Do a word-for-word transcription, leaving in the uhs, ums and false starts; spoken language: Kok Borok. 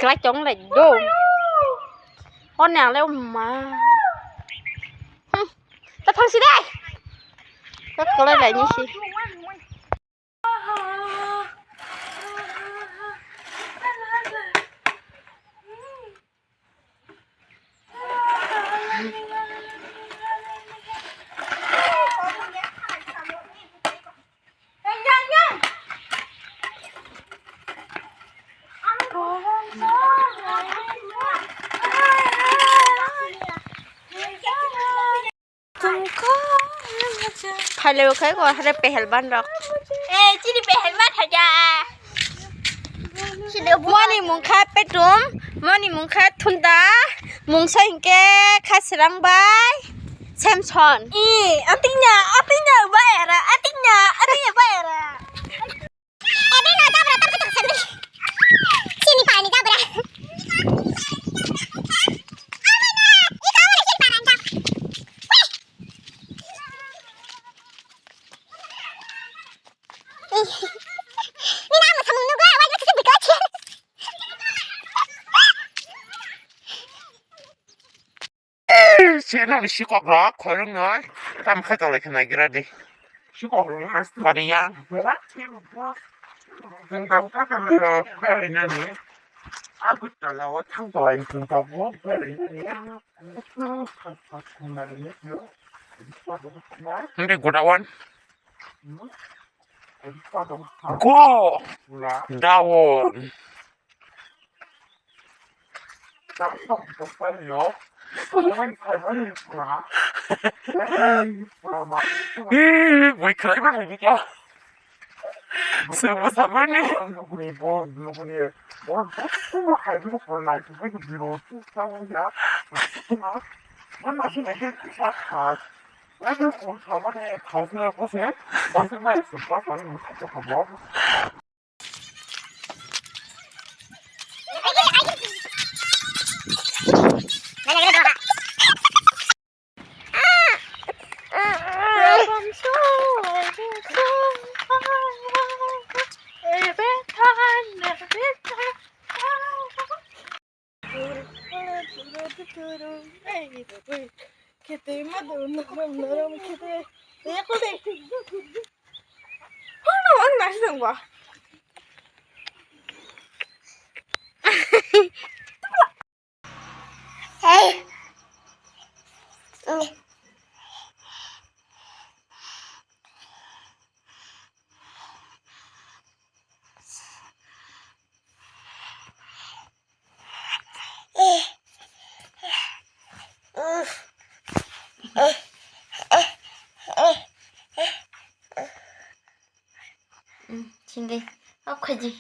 Lai tong lai do. O nang le ma. Hmm. Ta thang si dai. Ta kolai lai ni si. Phailaibo khai ko hare pehelban rok. Eh, chini pehelban haja. Moni mungkha Petum, moni mungkha Thunda, mungsa hinkhe Khasirang bai Samson. I, atingnya, atingnya bai ara, atingnya, atingnya bai ara. Ebe no jabra tabra tak sabri. Sini pani jabra. Ni nama samu nugo, wajib sih bikacin. Chwla ni sikok rok khoroknwi tam khe tolai khe naigra di. Sikok rok mas bari ya. Jeng tam khe tolai rok bari nani. Agut tala o thang tolai ni thung tok o bari nani. Hindi goda wan. Go. Dawon. Ih, bui khlai ba ni kya? Sebo sabani. Khete ma do norom norom khete. Yakul de. Hono ang nasi dong ba. Sindi, okhadi.